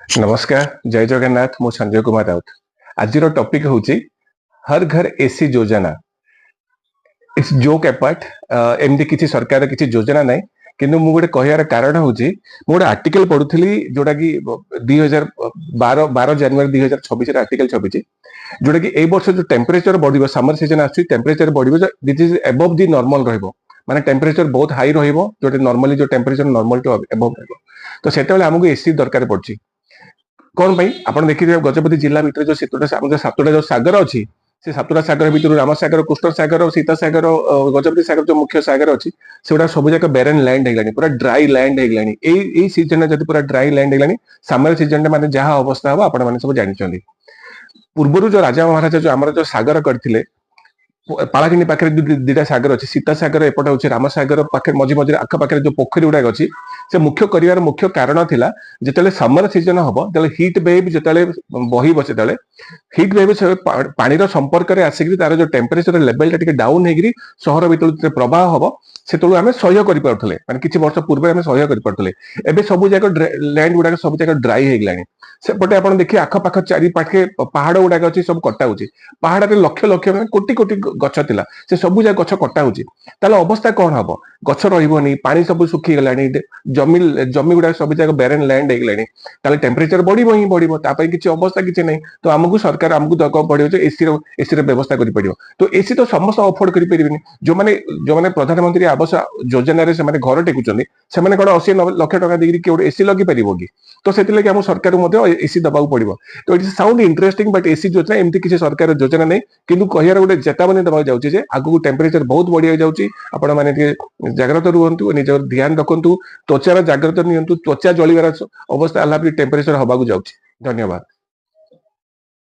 ନମସ୍କାର, ଜୟ ଜଗନ୍ନାଥ। ମୁଁ ସଞ୍ଜୟ କୁମାର ରାଉତ। ଆଜିର ଟପିକ ହଉଛି ହର ଘର ଏସି ଯୋଜନା। It's joke apart, ଏମିତି କିଛି ସରକାର କିଛି ଯୋଜନା ନାହିଁ। କିନ୍ତୁ ମୁଁ ଗୋଟେ କହିବାର କାରଣ ହଉଛି, ମୁଁ ଗୋଟେ ଆର୍ଟିକଲ ପଢୁଥିଲି, ଯୋଉଟା କି 2012, 12 ଜାନୁଆରୀ 2026ରେ ଆର୍ଟିକଲ ଛପିଛି, ଯୋଉଟା କି ଏଇ ବର୍ଷ ଯୋଉ ଟେମ୍ପରେଚର ବଢିବ, ସମର ସିଜନ ଆସୁଛି, ଟେମ୍ପରେଚର ବଢିବ, this is above the normal ରହିବ। ମାନେ ଟେମ୍ପରେଚର ବହୁତ ହାଇ ରହିବ, ଯୋଉଟା ନର୍ମାଲି ଯୋଉ ଟେମ୍ପରେଚର ନର୍ମାଲ ଟୁ ଏବଭ ରହିବ। ତ ସେତେବେଳେ ଆମକୁ ଏସି ଦରକାର ପଡୁଛି କଣ ପାଇଁ? ଆପଣ ଦେଖିଥିବେ, ଗଜପତି ଜିଲ୍ଲା ଭିତରେ ଯୋଉ ସାତଟା, ଆମର ଯୋଉ ସାତଟା ଯୋଉ ସାଗର ଅଛି, ସେ ସାତଟା ସାଗର ଭିତରୁ ରାମସାଗର, କୃଷ୍ଣ ସାଗର, ସୀତା ସାଗର, ଗଜପତି ସାଗର, ଯୋଉ ମୁଖ୍ୟ ସାଗର ଅଛି, ସେଗୁଡା ସବୁ ଯାକ ବେରେନ୍ ଲ୍ୟାଣ୍ଡ ହେଇଗଲାଣି, ପୁରା ଡ୍ରାଇ ଲ୍ୟାଣ୍ଡ ହେଇଗଲାଣି। ଏଇ ଏଇ ସିଜନରେ ଯଦି ପୁରା ଡ୍ରାଇ ଲ୍ୟାଣ୍ଡ ହେଇଗଲାଣି, ସମର ସିଜନରେ ମାନେ ଯାହା ଅବସ୍ଥା ହବ, ଆପଣ ମାନେ ସବୁ ଜାଣିଛନ୍ତି। ପୂର୍ବରୁ ଯୋଉ ରାଜା ମହାରାଜା ଯୋଉ ଆମର ଯୋଉ ସାଗର କରିଥିଲେ, ପାଳାଖେମୁଣ୍ଡି ପାଖରେ ଦିଟା ସାଗର ଅଛି, ସୀତା ସାଗର ଏପଟେ ହଉଛି ରାମସାଗର ପାଖରେ, ମଝି ମଝିରେ ଆଖ ପାଖରେ ଯୋଉ ପୋଖରୀ ଗୁଡାକ ଅଛି, ସେ ମୁଖ୍ୟ କରିବାର ମୁଖ୍ୟ କାରଣ ଥିଲା, ଯେତେବେଳେ ସମର ସିଜନ ହବ, ଯେତେବେଳେ ହିଟ୍ ୱେଭ୍ ଯେତେବେଳେ ବହିବ, ସେତେବେଳେ ହିଟ୍ ୱେଭ୍ ପାଣିର ସମ୍ପର୍କରେ ଆସିକିରି ତାର ଯୋଉ ଟେମ୍ପରେଚର ଲେଭେଲଟା ଟିକେ ଡାଉନ ହେଇକିରି ସହର ଭିତରୁ ଯେତେବେଳେ ପ୍ରବାହ ହବ, ସେତେବେଳକୁ ଆମେ ସହ୍ୟ କରିପାରୁଥିଲେ। ମାନେ କିଛି ବର୍ଷ ପୂର୍ବେ ଆମେ ସହ୍ୟ କରିପାରୁଥିଲେ। ଏବେ ସବୁ ଯାକ ଲ୍ୟାଣ୍ଡ ଗୁଡାକ ସବୁ ଯାକ ଡ୍ରାଇ ହେଇଗଲାଣି। ସେପଟେ ଆପଣ ଦେଖିବେ, ଆଖପାଖ ଚାରି ପାଖେ ପାହାଡ ଗୁଡାକ ଅଛି, ସବୁ କଟା ହଉଛି। ପାହାଡରେ ଲକ୍ଷ ଲକ୍ଷ, ମାନେ କୋଟି କୋଟି ଗଛ ଥିଲା, ସେ ସବୁ ଯାକ ଗଛ କଟା ହଉଛି। ତାହେଲେ ଅବସ୍ଥା କଣ ହବ? ଗଛ ରହିବନି, ପାଣି ସବୁ ଶୁଖିଗଲାଣି, ଜମି ଜମି ଗୁଡାକ ସବୁ ଯାକ ବେରେନ୍ ଲ୍ୟାଣ୍ଡ ହେଇଗଲାଣି। ତାହେଲେ ଟେମ୍ପରେଚର ବଢିବ ହିଁ ବଢିବ। ତା ପାଇଁ କିଛି ଅବସ୍ଥା କିଛି ନାହିଁ। ତ ଆମକୁ ସରକାର ଆମକୁ ଦବାକୁ ପଡିବ ଯେ ଏସିର ବ୍ୟବସ୍ଥା କରିପାରିବ। ତ ଏସି ତ ସମସ୍ତେ ଅଫୋର୍ଡ କରିପାରିବେନି। ଯୋଉମାନେ ଯୋଉମାନେ ପ୍ରଧାନମନ୍ତ୍ରୀ ଆବାସ ଯୋଜନାରେ ସେମାନେ ଘର ଟେକୁଛନ୍ତି, ସେମାନେ କଣ 80-90 ଲକ୍ଷ ଟଙ୍କା ଦେଇକି କିଏ ଗୋଟେ ଏସି ଲଗେଇ ପାରିବ କି? ତ ସେଥିଲାଗି ଆମ ସରକାର ମଧ୍ୟ ଏସି ଦବାକୁ ପଡିବ। ତ it sound interesting, but AC ଯୋଜନା ଏମିତି କିଛି ସରକାର ଯୋଜନା ନାହିଁ। କିନ୍ତୁ କହିବାର ଗୋଟେ ଚେତାବନୀ ଦେବାକୁ ଯାଉଛି ଯେ ଆଗକୁ ଟେମ୍ପରେଚର ବହୁତ ବଢିବାକୁ ଯାଉଛି। ଆପଣ ମାନେ ଟିକେ ଜାଗ୍ରତ ରୁହନ୍ତୁ, ନିଜର ଧ୍ୟାନ ରଖନ୍ତୁ, ତ୍ୱଚାର ଜାଗ୍ରତ ନିଅନ୍ତୁ। ତ୍ୱଚା ଜଳିବାର ଅବସ୍ଥା ହେଲା ବି ଟେମ୍ପରେଚର ହବାକୁ ଯାଉଛି। ଧନ୍ୟବାଦ।